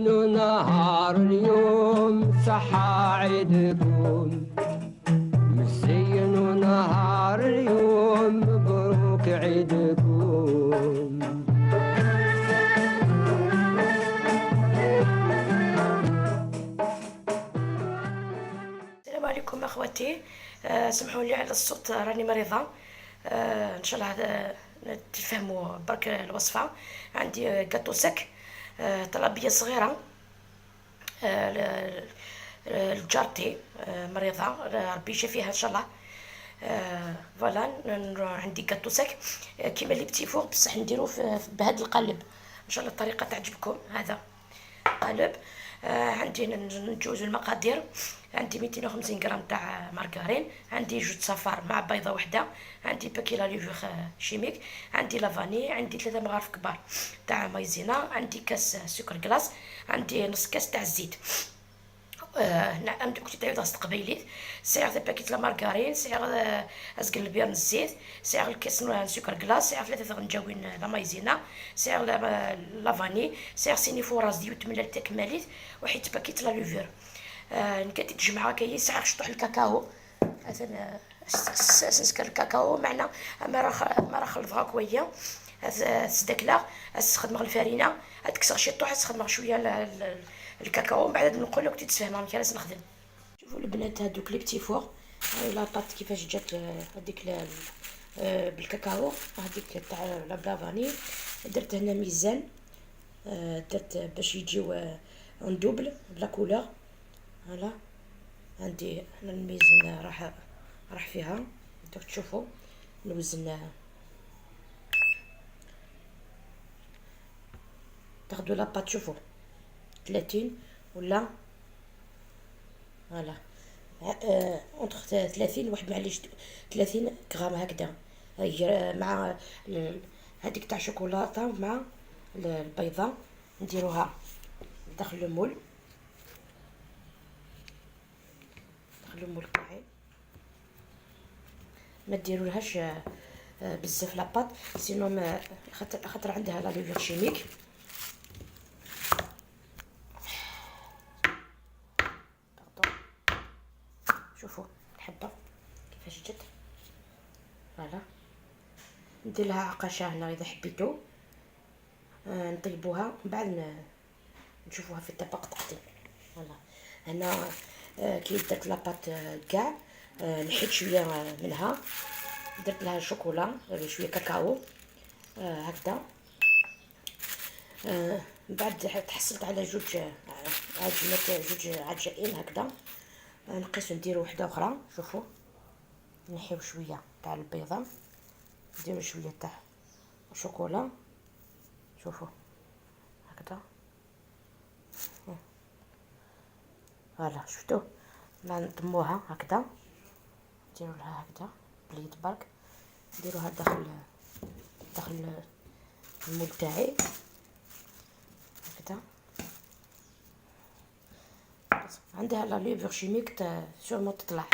نهار اليوم صحة عيدكم، مزين نهار اليوم مبروك عيدكم. السلام عليكم اخواتي، سمحوا لي على الصوت، راني مريضه. ان شاء الله تفهموا برك الوصفة. عندي gâteau sec، طلبية صغيرة، لجارتي مريضه، ربي يشافيها ان شاء الله. voilà، عندي gâteau sec كيما les petits fours، بصح نديرو بهذا القالب. ان شاء الله الطريقة تعجبكم. هذا قالب. عندي نجوز المقادير. عندي 250 غرام تاع مارغرين، عندي جوج صفار مع بيضة وحده، عندي paquet la levure chimique، عندي la vanille، عندي 3 مغارف كبار تاع مايزينا، عندي كاس سكر glace، عندي نص كاس تاع الزيت. نعم، كنت تعيط قبيليت سعر paquet la margarine، سعر ازقل البيض الزيت، سعر الكاس سكر glace، سعر 3 غنجاوين la maïzena، سعر la vanille، سعر سيني فوراس ديو تملال تكماليت، وحيت paquet la levure. نكاتي تجمعها كاين ساعة شطح الكاكاو، مثلا سكر الكاكاو معنا ما راه خلطها كوية سداكلا استخدم الفرينة تكسر شي طوح، تخدم شوية الكاكاو. من بعد نقول لك تتفهم كيفاش نخدم. شوفوا البنات هادوك les petits fours، هاي la pâte كيفاش جات، هذيك بالكاكاو، هذيك تاع la vanille. درت هنا ميزان، درت باش يجيو en double ب la couleur. voilà، عندي هنا الميزان راح فيها، دوك تشوفوا نوزن. تاخدو la pâte، شوفوا 30 ولا voilà entre 30 واحد، معليش 30 غرام هكذا مع هذيك تاع شوكولاتة مع البيضة، نديروها داخل ال moule، داخل ال moule تاعي. ما ديرولهاش بزاف la pâte، sinon ما خاطر عندها la levure chimique. شوفوا الحبة كيفاش جات. voilà، ندير لها عقاشه هنا اذا حبيتو. نطيبوها من بعد نشوفوها في الطبق التقديم. voilà، هنا كي درت la pâte كاع، نحيت شوية منها، درت لها شوكولا، شوية كاكاو، هكذا. من بعد تحصلت على جوج عجينات، جوج عجائن هكذا. نقيسو نديرو وحده اخرى. شوفوا نحيو شوية تاع البيضة، نديرو شوية تاع شوكولا، شوفوا هكذا. voilà، شفتو ما نطموها هكذا، نديرو لها هكذا بليت برك، نديروها داخل ال moule تاعي هكذا. عندها la levure chimique sûrement تطلع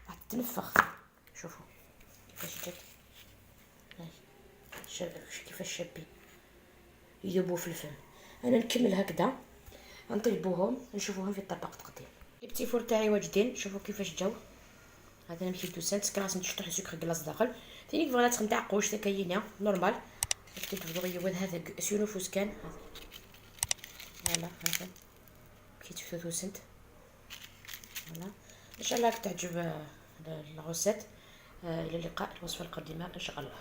راح تتنفخ. شوفوا كيفاش جات، كيفاش شابين يذوبوا في الفم. انا نكمل هكذا نطيبوهم، نشوفوهم في الطبق التقديم. les petits fours تاعي واجدين، شوفوا كيفاش جاو. هذا نمشي دوسان سكراس نشطح سكر glace داخل ثاني voilà تخدم تاع قوش كاينه normal. كتبدو هذا سينو فوسكان. voilà، هذا كي تفتو سنت. voilà، ان شاء الله تعجب la recette. الى اللقاء الوصفة القادمة ان شاء الله.